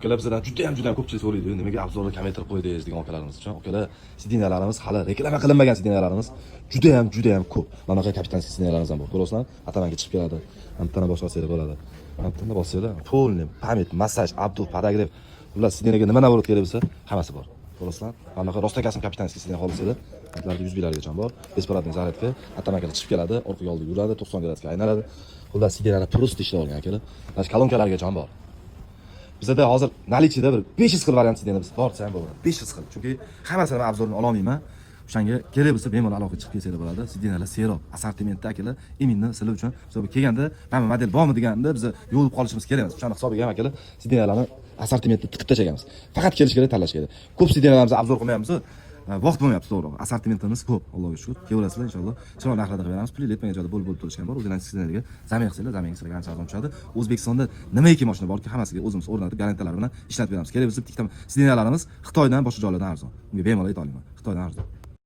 Akalar, bizdan juda ham, juda ham ko'pchilik so'raydi, nimaga обзор ni kamaytirib qo'ydingiz degan akalarimiz uchun. Akalar, сиденья larimiz, hali reklama qilinmagan сиденья larimiz juda ham, juda ham ko'p. Mana bunaqa капитанский сиденья larimiz ham bor. Ko'rasizlar, atamanga chiqib keladi. Bittani bosib bo'ladi. Bittani bossanglar, полный память, massaj, обдув, подогрев. Ular сиденья ga nima наворот kerak bo'lsa, hammasi bor. Ko'rasizlar? Mana bunaqa rostakasm капитанский сиденья xohlasanglar, bularda 100 minglargacha bor. Беспроводный зарядка, atamakalar chiqib keladi, orqaga oldiga yuradi, 90 gradusga aylanadi. Xullas, сиденья lar просто ishlab olgan, akalar. Mana shu kolonkalargacha ham bor. Bizada hozir наличие da bir 500 xil variant сиденья biz bor desa ham bo'ladi. 500 xil. Chunki hammasini men обзор ini ololmayman. O'shanga kerak bo'lsa, bemalol aloqaga chiqib kelsanglar bo'ladi. Сиденья lar serob, assortimentda, akalar, именно sizlar uchun. Hisobi kelganda, mana model bormi deganda, biz yo'qolib qolishimiz kerak emas. O'shani hisobiga ham, akalar, сиденья larni assortimentda tiqib tashlaganmiz. Faqat kelish kerak, tanlash kerak. Ko'p сиденья larimizni обзор qilmayapmiz. Vaqt bo'lmayapti, to'g'ri. Assortimentimiz ko'p, Allohga shukur. Kelaverasizlar, inshaalloh. Chiroyli narxlarda qilib beramiz. Puli yetmagan joyda bo'lib bo'lib to'lashgan bor. O'zinglar сиденья ga замен qilsanglar, замен sizlarga ancha arzon tushadi. O'zbekistonda nimaiki mashina borki, hammasiga o'zimiz o'rnatib, garantiyalar bilan ishlatib beramiz. Kerak bo'lsa, bitta сиденья larimiz Xitoydan, boshqa joylardan arzon. Unga bemalol ayta olaman. Xitoydan arzon.